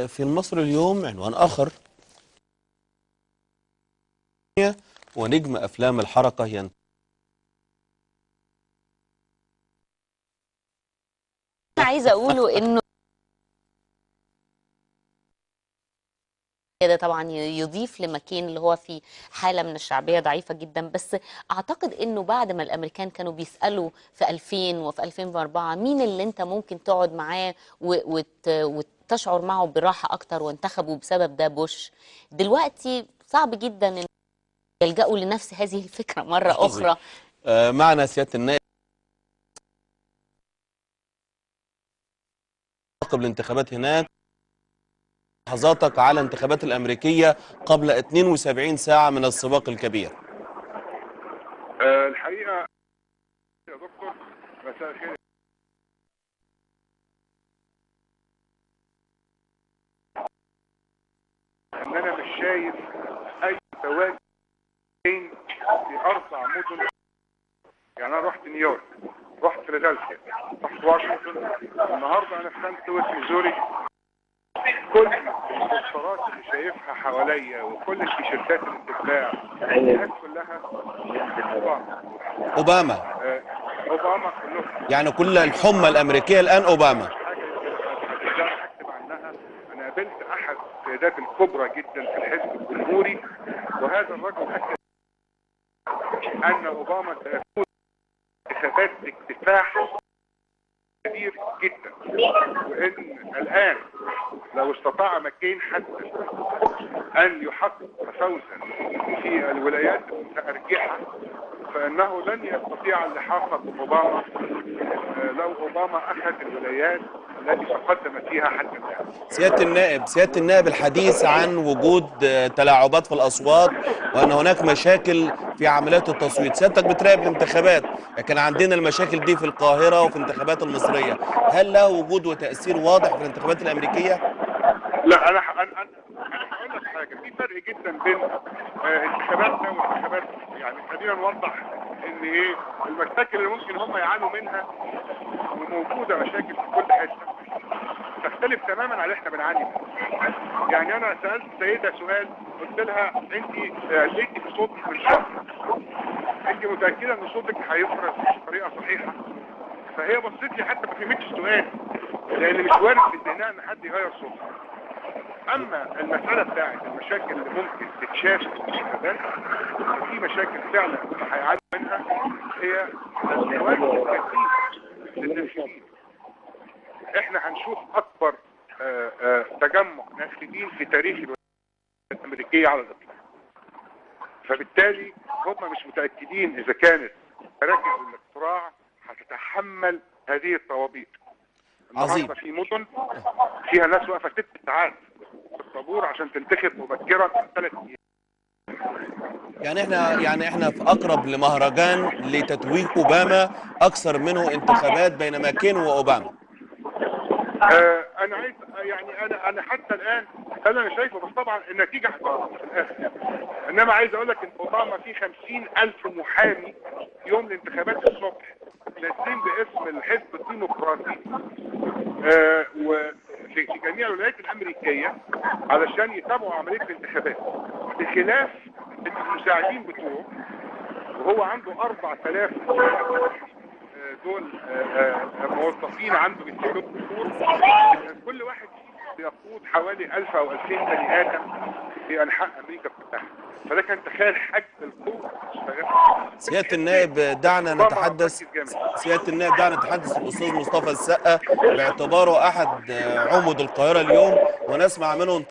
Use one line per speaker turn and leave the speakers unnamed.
في المصري اليوم عنوان آخر، ونجم أفلام الحركة ينتهي.
أنا عايزة أقوله إنه ده طبعا يضيف لماكين اللي هو في حالة من الشعبية ضعيفة جدا، بس أعتقد إنه بعد ما الأمريكان كانوا بيسألوا في 2000 وفي 2004 مين اللي أنت ممكن تقعد معاه وتشعر معه براحة أكتر، وانتخبوا بسبب ده بوش، دلوقتي صعب جدا إن يلجأوا لنفس هذه الفكرة مرة أخرى.
معنا سيادة النائب قبل الانتخابات هناك، لحظاتك على الانتخابات الأمريكية قبل 72 ساعة من السباق الكبير.
الحقيقة يا دكتور مساء الخير. إن أنا مش شايف أي تواجد في 4 مدن، يعني أنا رحت نيويورك، رحت فيلادلفيا، رحت واشنطن، النهارده أنا في سانت لويس ميزوري. كل البوسترات اللي شايفها حواليا وكل التيشيرتات اللي بتتباع الناس كلها
اوباما
اوباما كلهم،
يعني كل الحمى الامريكية الان اوباما.
حاجة اكتب عنها، انا قابلت احد القيادات الكبرى جدا في الحزب الجمهوري، وهذا الرجل اكد ان اوباما سيفوز انتخابات اكتساح كبير جدا، وان الان لو استطاع ماكين حتى ان يحقق فوزا في الولايات المتارجحه فانه لن يستطيع اللحاق باوباما لو اوباما اخذ الولايات التي تقدم فيها حتى الان.
سيادة النائب الحديث عن وجود تلاعبات في الاصوات وان هناك مشاكل في عمليات التصويت، سيادتك بتراقب الانتخابات، لكن عندنا المشاكل دي في القاهرة وفي الانتخابات المصرية، هل له وجود وتاثير واضح في الانتخابات الامريكية؟
لا، انا هقول لك حاجة، في فرق جدا بين انتخاباتنا وانتخابات، يعني خلينا نوضح ان ايه المشاكل اللي ممكن هم يعانوا منها، وموجودة مشاكل في كل حتة تختلف تماما عن اللي احنا بنعاني منها. يعني انا سالت سيده سؤال، قلت لها انت عليتي في صوتك من شهر، انت متاكدة ان صوتك هيفرز بطريقة صحيحه؟ فهي بصت لي حتى ما فهمتش السؤال، لان مش وارد في ذهنها ان حد يغير صوته. اما المسالة بتاعت المشاكل اللي ممكن تتشاف في الانتخابات، في مشاكل فعلا هيعانوا منها، هي التواجد الكثيف للناخبين. احنا هنشوف اكبر تجمع ناخبين في تاريخ الولايات الامريكية على الاطلاق. فبالتالي هم مش متاكدين اذا كانت مراكز الاقتراع هتتحمل هذه الطوابير.
عظيم.
في مدن فيها ناس واقفة 6 ساعات في الطابور عشان تنتخب مبكرا 3 ايام.
يعني احنا في اقرب لمهرجان لتتويج اوباما اكثر منه انتخابات بين ماكين واوباما.
انا عايز يعني انا حتى الان انا شايفه، بس طبعا النتيجة هتبقى في الاخر. انما عايز اقول لك ان اوباما في 50,000 محامي يوم الانتخابات الصبح نازلين باسم الحزب الديمقراطي وفي جميع الولايات الامريكية علشان يتابعوا عملية الانتخابات، بخلاف المساعدين بتوعه، وهو عنده 4000 دول موظفين عنده بيستلموا قصور، كل واحد بيقود حوالي 1000 او 2000 بني ادم في انحاء امريكا كلها. فلكن تخيل حجم القوة.
سيادة النائب دعنا نتحدث، سيادة النائب دعنا نتحدث الاستاذ مصطفى السقا باعتباره احد عمد القاهرة اليوم، ونسمع منه.